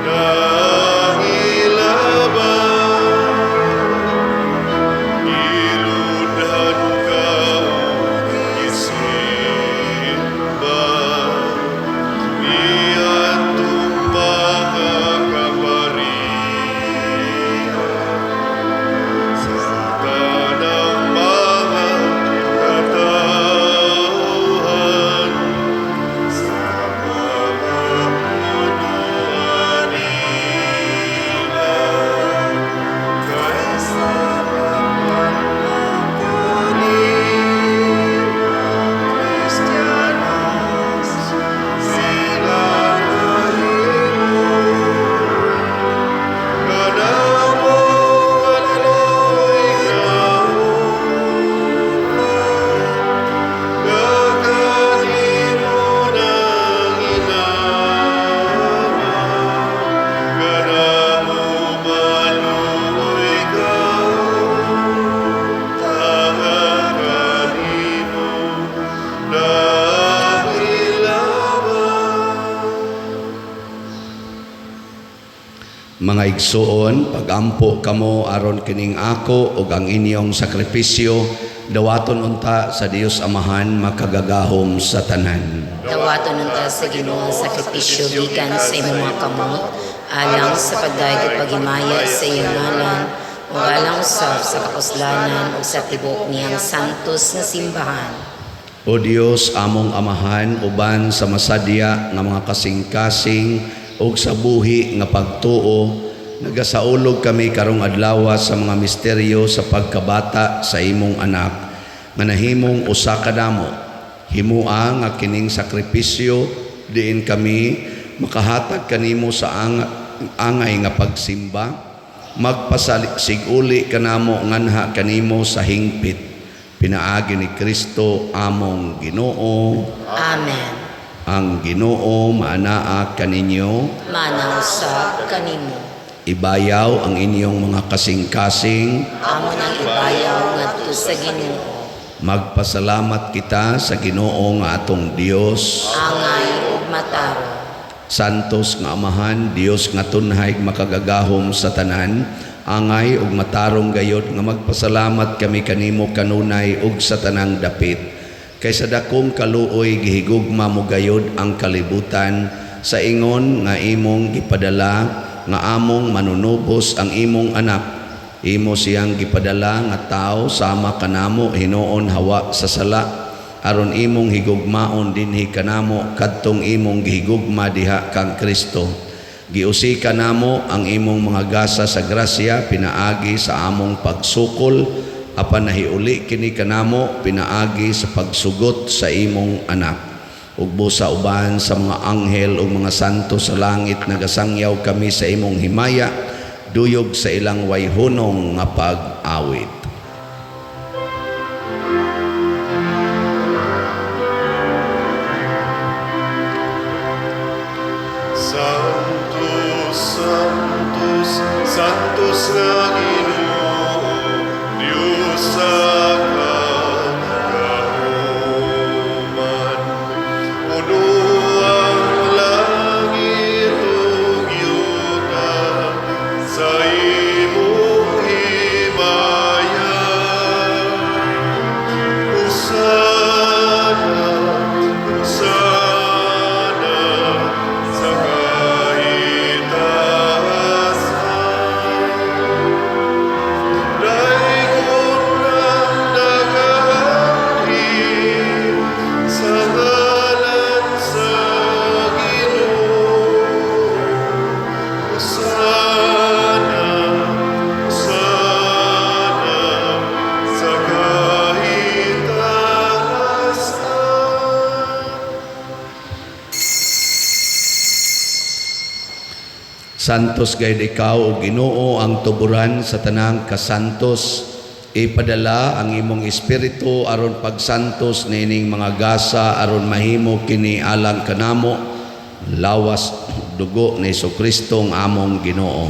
nang ilaba. Ilunhan ka isimba, niadtong mga kaparian, sa tanang mga katawhan, sa mga punuan nila, kaysa Kristiyanos sila kahimo. Kanamo maloy kaunta, kakanimo nang ilama. Kanamo maloy kaunta, kanimo nang ilaba. Mga igsuon, pagampo kamo aron kining ako ug ang inyong sakripisyo dawaton unta sa Dios Amahan makagagahom sa tanan. Dawaton unta sa Ginoo ang sakripisyo gikan sa imong mga kamot alang sa pagdayeg ug paghimaya sa iyang ngalan ug alang usab sa kapuslanan ug sa tibuok niyang santos nga simbahan. O Dios among Amahan, uban sa masadya nga mga kasing-kasing ug sa buhi nga pagtuo, nagasaulog kami karong adlaw sa mga misteryo sa pagkabata sa imong anak nga nahimong usa ka damo. Himua nga kining sakripisyo diin kami makahatag kanimo sa angay nga pagsimba, magpasiguli kanamo nganha kanimo sa hingpit pinaagi ni Kristo among Ginoo. Amen. Ang Ginoo maanaa kaninyo. Mana usab kanimo. Ibayaw ang inyong mga kasing-kasing. Amo nang ibayaw ngadto sa Ginoo. Magpasalamat kita sa Ginoo nga atong Dios. Angay ug matarong. Santos nga Amahan, Dios nga tunhay makagagahom sa tanan, angay ug matarong gayod nga magpasalamat kami kanimo kanunay ug sa tanang dapit. Kay sa dakong kaluoy gihigugma mo gayod ang kalibutan sa ingon nga imong gipadala nga among manunubos ang imong anak. Imo siyang gipadala nga tao sama kanamo hinuon hawa sa sala, aron imong higugmaon dinhi kanamo kadtong imong gihigugma diha kang Kristo. Giusika namo ang imong mga gasa sa grasya pinaagi sa among pagsukol, apan nahiuli kini kanamo pinaagi sa pagsugot sa imong anak. Ug busa uban sa mga anghel ug mga santo sa langit nagasangyaw kami sa imong himaya, duyog sa ilang wayhunong nga pag-awit. Santo, Santo, Santos, Santos nga Ginoo, Dios sa kagahuman. Puno ang langit ug yuta sa imong himaya. Hosana, Hosana sa kahitasan. Daygon ang nagaanhi sa ngalan sa Ginoo. Hosana, Hosana sa kahitasan. Santos gayud ikaw o Ginoo, ang tuburan sa tanang kasantos. Ipadala ang imong espiritu aron pagsantos niining mga gasa aron mahimo kini alang kanamo lawas dugo ni Hesukristo ang among Ginoo.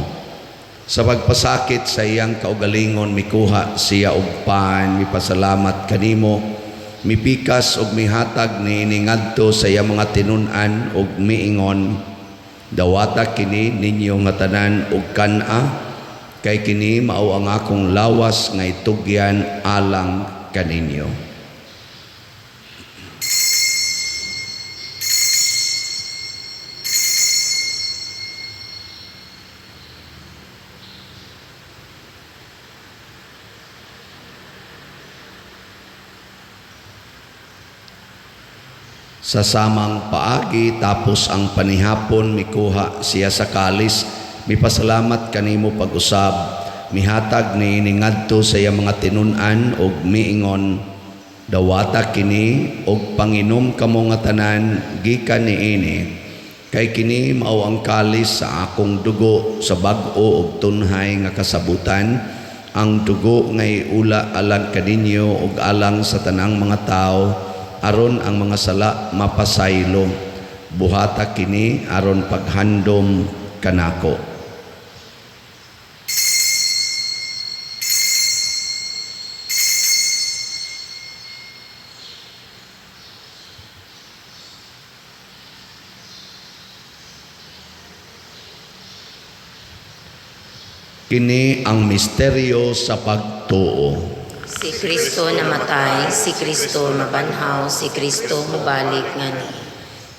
Sa pagpasakit sa iyang kaugalingon, mikuha siya og pan, mipasalamat kanimo, mipikas og mihatag niini ngadto sa iyang mga tinun-an og miingon, dawata kini ninyo nga tanan og kan-a, kay kini mao ang akong lawas nga itugyan alang kaninyo. Sa samang paagi tapos ang panihapon, mikuha siya sa kalis, mipasalamat kanimo pag-usab, mihatag niini ngadto sa iyang mga tinun-an og miingon, dawata kini og panginom kamo nga tanan gikan niini, kay kini mao ang kalis sa akong dugo sa bag-o og tunhay nga kasabutan, ang dugo nga iula alang kaninyo ug alang sa tanang mga tawo, aron ang mga sala mapasaylo. Buhata kini aron paghandom kanako. Kini ang misteryo sa pagtuo. Si Kristo namatay, si Kristo mabanhaw, si Kristo mubalik ngani.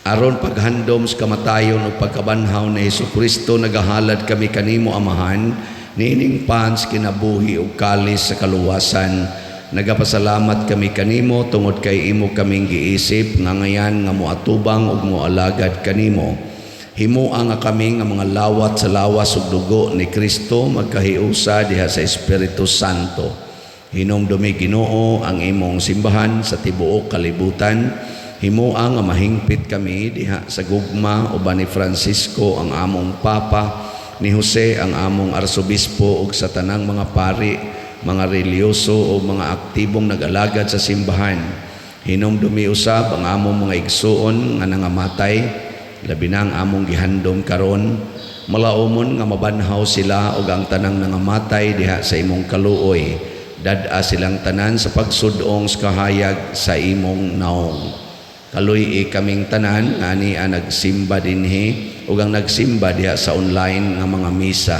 Aron paghandom sa kamatayon ug pagkabanhaw ni Hesukristo, nagahalad kami kanimo Amahan, niining pans kinabuhi ug kalis sa kaluwasan. Nagapasalamat kami kanimo tungod kay imo kaming giisip nga ngayan nga moatubang ug moalagad kanimo. Himoa nga kami nga mga lawat sa lawas ug dugo ni Kristo magkahiusa diha sa Espiritu Santo. Hinumdumi Ginoo ang imong simbahan sa tibuok kalibutan. Himoa nga mahingpit kami diha sa gugma uban ni Francisco ang among Papa, ni Jose ang among Arsobispo ug sa tanang mga pari, mga reliyoso o mga aktibong nag-alagad sa simbahan. Hinumdumi usab ang among mga igsuon nga nangamatay, labi na ang among gihandom karon. Malaumon nga mabanhaw sila ug ang tanang nangamatay diha sa imong kaluoy. Dad-a silang tanan sa pagsudong sa kahayag sa imong naong. Kaluy-i kaming tanan nga ani ang nagsimba dinhi ug ang nagsimba diha sa online nga mga misa.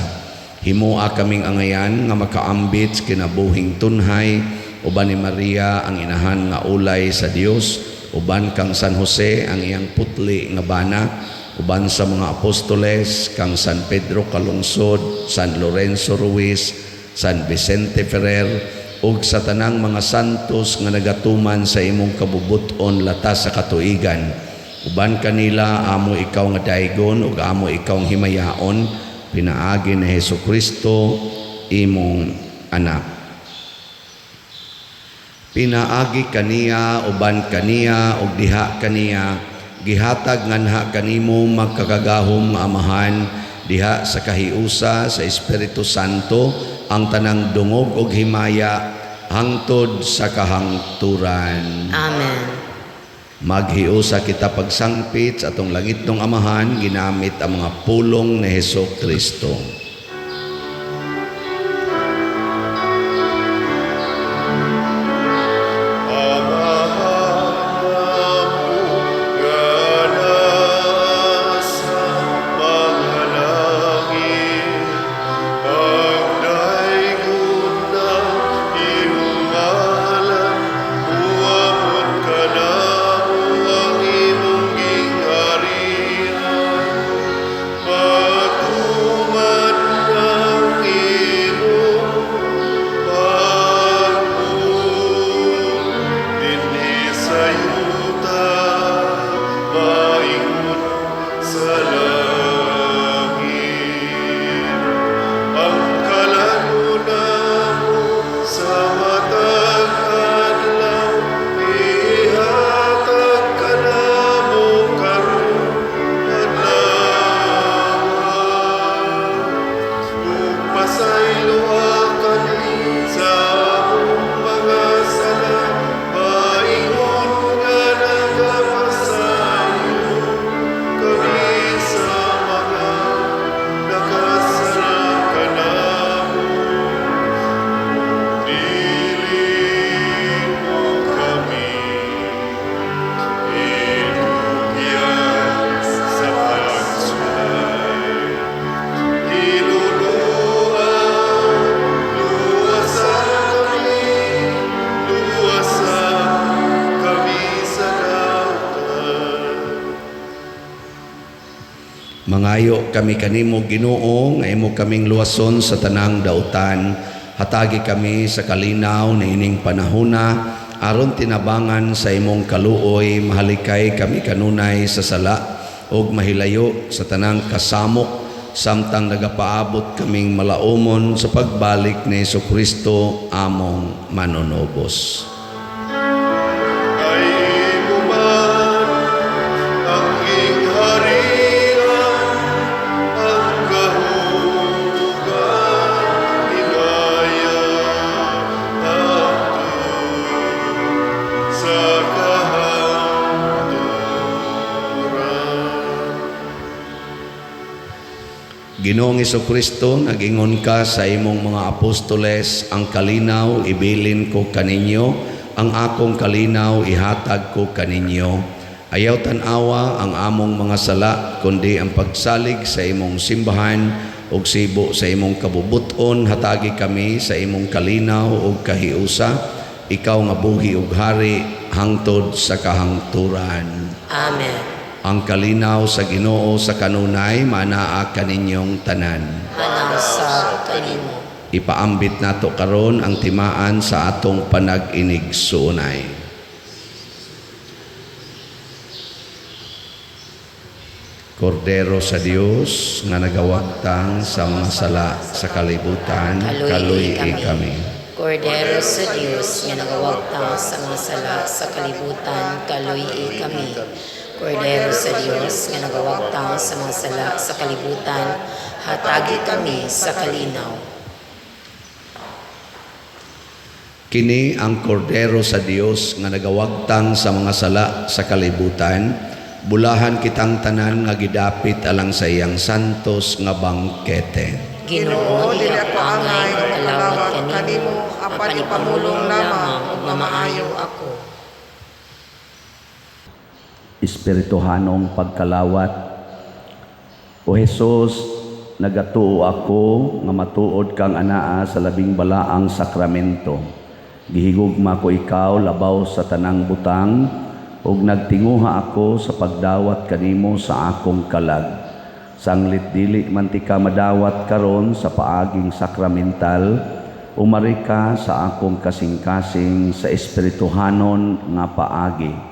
Himoa kaming angayan nga makaambit sa kinabuhing tunhay uban ni Maria ang inahan nga ulay sa Dios, uban kang San Jose ang iyang putli nga bana, uban sa mga apostoles kang San Pedro Calungsod, San Lorenzo Ruiz, San Vicente Ferrer, ug sa tanang mga santos nga nagatuman sa imong kabubuton latas sa katuigan. Uban kanila amo ikaw nga daygon ug amo ikaw ang himayaon, pinaagi ni Hesukristo imong anak. Pinaagi kaniya, uban kaniya, ug diha kaniya, gihatag nganha kanimo magkakagahom nga Amahan, diha sa kahiusa sa Espiritu Santo, ang tanang dungog ug himaya hangtod sa kahangturan. Amen. Maghiusa kita pagsangpit sa atong langitnong Amahan, ginamit ang mga pulong ni Hesus Kristo. Nagapangayo kami kanimo, Ginoo, nga imo kaming luwason sa tanang dautan. Hatagi kami sa kalinaw niining panahona aron tinabangan sa imong kaluoy mahalikay kami kanunay sa sala ug mahilayo sa tanang kasamok samtang nagapaabot kaming malaumon sa pagbalik ni Kristo among manunubos. Kay imo man ang gingharian, ang gahom ug ang himaya, hangtod sa kahangturan. Ginoong Kristo, nagingon ka sa imong mga apostoles, "Ang kalinaw ibilin ko kaninyo, ang akong kalinaw ihatag ko kaninyo." Ayaw tan-awa ang among mga sala, kundi ang pagsalig sa imong simbahan ug sibo sa imong kabubuton, hatagi kami sa imong kalinaw ug kahiusa, ikaw nga buhi ug hari hangtod sa kahangturan. Amen. Ang kalinaw sa Ginoo sa kanunay manaa kaninyong tanan. Manaa sab kanimo. Ipaambit nato karon ang timaan sa atong panag-inigsuonay. Kordero sa Dios nga nagawagtang sa mga sala sa kalibutan, Kaluy kaluy kami. Kordero sa Dios nga nagawagtang sa mga sala sa kalibutan, kaluy kami. Kordero sa Dios nga nagawagtang sa mga sala sa kalibutan, hatagi kami sa kalinaw. Kini ang Kordero sa Dios nga nagawagtang sa mga sala sa kalibutan. Bulahan kitang tanan nga gidapit alang sa iyang santos nga bangkete. Ginoo, dili ako angay magkalawat kanimo, apan ipamulong lamang ug mamaayo ako. Espirituhanong pagkalawat. O Hesus, nagatuo ako nga matuod kang anaa sa labing balaang sakramento. Gihigugma ko ikaw labaw sa tanang butang ug nagtinguha ako sa pagdawat kanimo sa akong kalag. Sanglit dili man tika madawat karon sa paaging sakramental, umari ka sa akong kasing-kasing sa espirituhanon nga paagi.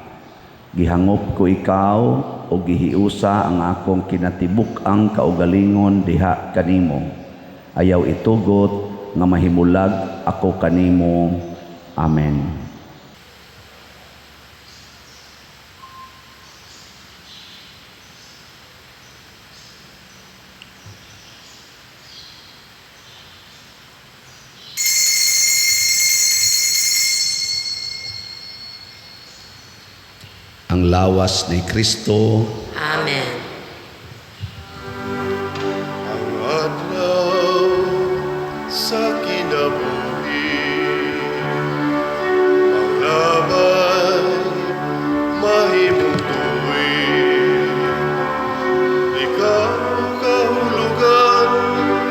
Gihangop ko ikaw o gihiusa ang akong kinatibuk-ang kaugalingon diha kanimo. Ayaw itugot nga mahimulag ako kanimo. Amen. Ang lawas ni Kristo. Amen. Ang adlaw sa kinabuhi, Maglabay, mahimong tuig. Ikaw kahulugan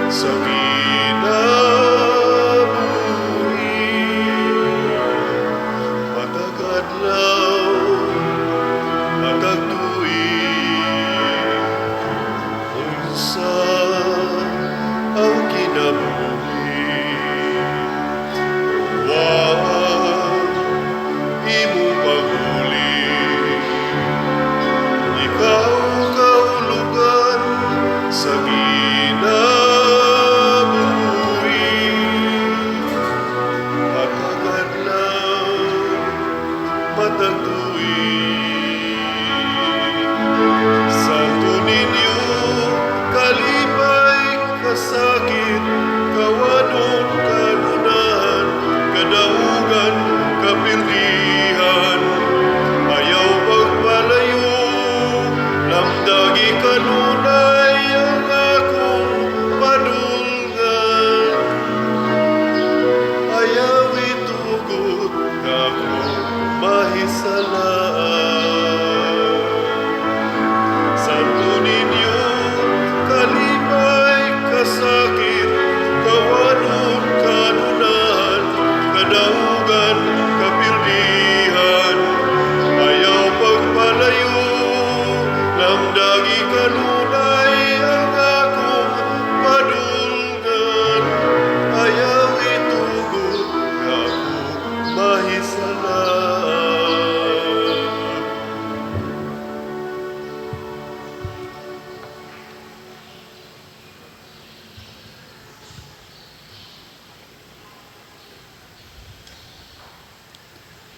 sa kinabuhi. Matag adlaw, matag tuig, unsa ang kinabuhi? Wa ang imong pagbulig. Ikaw kahulugan sa kinabuhi. Matag adlaw, matag tuig, Santo Niño, kalipay, kasakit, kawanon, kanunahan, kadaugan, kapirdihan. Ayaw pagpalayo, lamdagi kanunay ang akong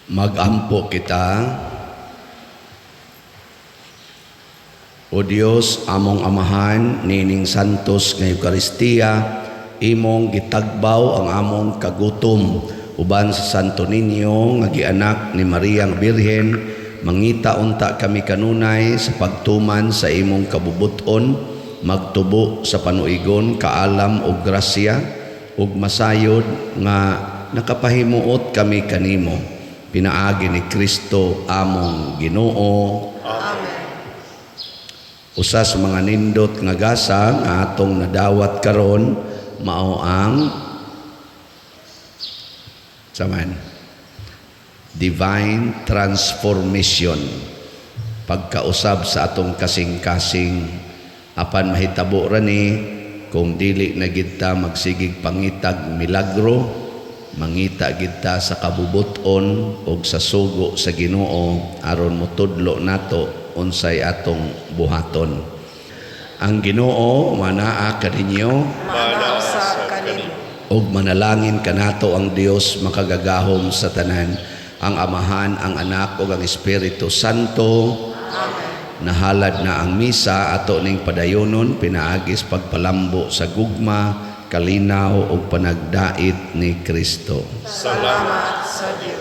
Magampo kita. O Dios, among Amahan, nining santos nga Eukaristiya, imong gitagbaw ang among kagutom uban sa Santo Niño nga gianak ni Maria ang Birhen. Mangita unta kami kanunay sa pagtuman sa imong kabubut-on, magtubo sa panuigon, kaalam ug grasya, ug masayod nga nakapahimuot kami kanimo pinaagi ni Kristo among Ginoo. Amen. Usa sa mga nindot nga gasa nga atong nadawat karon mao ang saman divine transformation, pagkausab sa atong kasing-kasing. Apan mahitabo ra ni kung dili na gid ta magsigig pangitag milagro, mangita gid ta sa kabubuton ug sa sugo sa Ginoo aron motudlo nato unsay atong buhaton. Ang Ginoo manaa kaninyo. Maanaa usab kanimo. Ug manalangin kanato ang Dios makagagahom sa tanan, ang Amahan, ang Anak ug ang Espiritu Santo. Amen. Nahalad na ang misa, ato ning padayonon pinaagi sa pagpalambo sa gugma, kalinaw ug panagdait ni Kristo. Salamat sa Dios.